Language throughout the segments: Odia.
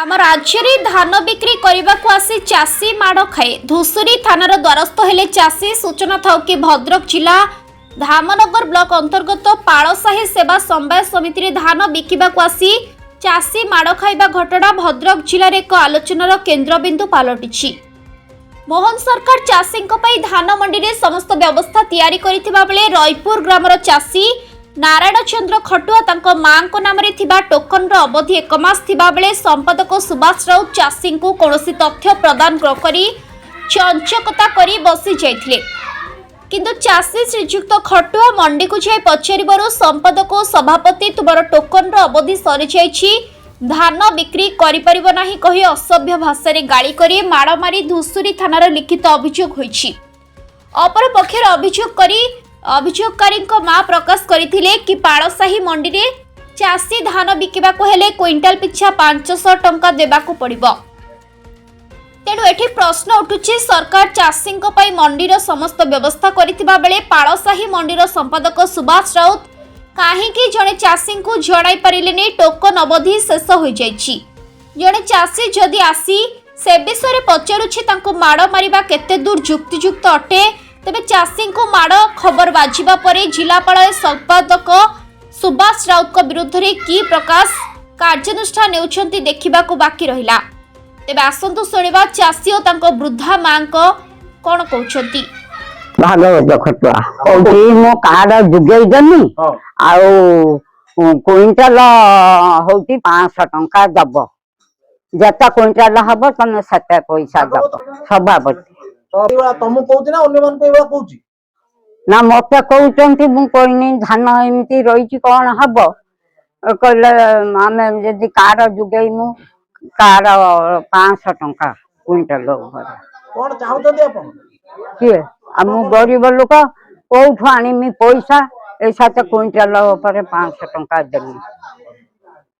ଆମ ରାଜ୍ୟରେ ଧାନ ବିକ୍ରି କରିବାକୁ ଆସି ଚାଷୀ ମାଡ଼ ଖାଏ। ଧୂସୁରୀ ଥାନାର ଦ୍ୱାରସ୍ଥ ହେଲେ ଚାଷୀ। ସୂଚନା ଥାଉ କି, ଭଦ୍ରକ ଜିଲ୍ଲା ଧାମନଗର ବ୍ଲକ ଅନ୍ତର୍ଗତ ପାଳସାହି ସେବା ସମବାୟ ସମିତିରେ ଧାନ ବିକିବାକୁ ଆସି ଚାଷୀ ମାଡ଼ ଖାଇବା ଘଟଣା ଭଦ୍ରକ ଜିଲ୍ଲାରେ ଏକ ଆଲୋଚନାର କେନ୍ଦ୍ରବିନ୍ଦୁ ପାଲଟିଛି। ମୋହନ ସରକାର ଚାଷୀଙ୍କ ପାଇଁ ଧାନ ମଣ୍ଡିରେ ସମସ୍ତ ବ୍ୟବସ୍ଥା ତିଆରି କରିଥିବା ବେଳେ ରଇପୁର ଗ୍ରାମର ଚାଷୀ ନାରାୟଣ ଚନ୍ଦ୍ର ଖଟୁଆ ତାଙ୍କ ମାଙ୍କ ନାମରେ ଥିବା ଟୋକନର ଅବଧି ଏକ ମାସ ଥିବାବେଳେ ସମ୍ପାଦକ ସୁବାସ ରାଉତ ଚାଷୀଙ୍କୁ କୌଣସି ତଥ୍ୟ ପ୍ରଦାନ ନକରି ଚଞ୍ଚକତା କରି ବସି ଯାଇଥିଲେ। କିନ୍ତୁ ଚାଷୀ ଶ୍ରୀଯୁକ୍ତ ଖଟୁଆ ମଣ୍ଡିକୁ ଯାଇ ପଚାରିବାରୁ ସମ୍ପାଦକ ଓ ସଭାପତି ତୁମର ଟୋକନର ଅବଧି ସରିଯାଇଛି, ଧାନ ବିକ୍ରି କରିପାରିବ ନାହିଁ କହି ଅସଭ୍ୟ ଭାଷାରେ ଗାଳି କରି ମାଡ଼ ମାରି ଧୂସୁରୀ ଥାନାର ଲିଖିତ ଅଭିଯୋଗ ହୋଇଛି। ଅପରପକ୍ଷରେ ଅଭିଯୋଗ କରି ଅଭିଯୋଗକାରୀଙ୍କ ମା ପ୍ରକାଶ କରିଥିଲେ କି, ପାଳସାହି ମଣ୍ଡିରେ ଚାଷୀ ଧାନ ବିକିବାକୁ ହେଲେ କୁଇଣ୍ଟାଲ ପିଛା 500 ଟଙ୍କା ଦେବାକୁ ପଡ଼ିବ। ତେଣୁ ଏଠି ପ୍ରଶ୍ନ ଉଠୁଛି, ସରକାର ଚାଷୀଙ୍କ ପାଇଁ ମଣ୍ଡିର ସମସ୍ତ ବ୍ୟବସ୍ଥା କରିଥିବା ବେଳେ ପାଳସାହି ମଣ୍ଡିର ସମ୍ପାଦକ ସୁବାସ ରାଉତ କାହିଁକି ଜଣେ ଚାଷୀଙ୍କୁ ଜଣାଇ ପାରିଲେନି ଟୋକନ ଅବଧି ଶେଷ ହୋଇଯାଇଛି? ଜଣେ ଚାଷୀ ଯଦି ଆସି ସେ ବିଷୟରେ ପଚାରୁଛି, ତାଙ୍କୁ ମାଡ଼ ମାରିବା କେତେ ଦୂର ଯୁକ୍ତିଯୁକ୍ତ ଅଟେ? ତେବେ ଚାଷୀଙ୍କୁ ମାଡ଼ ଖବର ବାଜିବା ପରେ ଜିଲ୍ଲାପାଳ ଏ ସମ୍ପାଦକ ସୁବାସ ରାଉତଙ୍କ ବିରୁଦ୍ଧରେ କି ପ୍ରକାର କାର୍ଯ୍ୟାନୁଷ୍ଠାନ ନେଉଛନ୍ତି, ଦେଖିବାକୁ ବାକି ରହିଲା। ତେବେ ଆସନ୍ତୁ ଶୁଣିବା ଚାଷୀ ଓ ତାଙ୍କ ବୃଦ୍ଧା ମାଙ୍କ କ'ଣ କହୁଛନ୍ତି। ଭାଗବତ ଖଟୁଆ କହୁଛି। ମୋ କାର୍ଡ ଯୋଗେଇ ଦେମି ଆଉ କୁଇଣ୍ଟାଲ ହଉଛି 500 ଟଙ୍କା ଦବ। ଯେତେ କୁଇଣ୍ଟାଲ ହବ, ତମେ ସେତେ ପଇସା ଦବ। ସଭାପତି। ଏଇଭଳିଆ ତମକୁ କହୁଛି ନା ଅନ୍ୟମାନଙ୍କୁ ଏଇଭଳିଆ କହୁଛି? ନା, ମତେ କହୁଛନ୍ତି। ମୁଁ କହିନି, ଧାନ ଏମିତି ରହିଛି, କଣ ହବ? କହିଲେ, ଆମେ ଯଦି କାର୍ଡ ଯୋଗେଇମୁ, କାର୍ଡ 500 ଟଙ୍କା କୁଇଣ୍ଟାଲ ଉପରେ। କଣ ଚାହୁଁଛନ୍ତି ଆପଣ? କିଏ ଆଉ, ମୁଁ ଗରିବ ଲୋକ, କୋଉଠୁ ଆଣିମି ପଇସା? ଏଇ 7 କୁଇଣ୍ଟାଲ ଉପରେ 500 ଟଙ୍କା ଦେମି?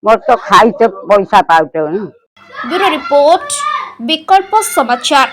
ମୋର ତ ଖାଇତେ ପଇସା ପାଉନି। ବ୍ୟୁରୋ ରିପୋର୍ଟ, ବିକଳ୍ପ ସମାଚାର।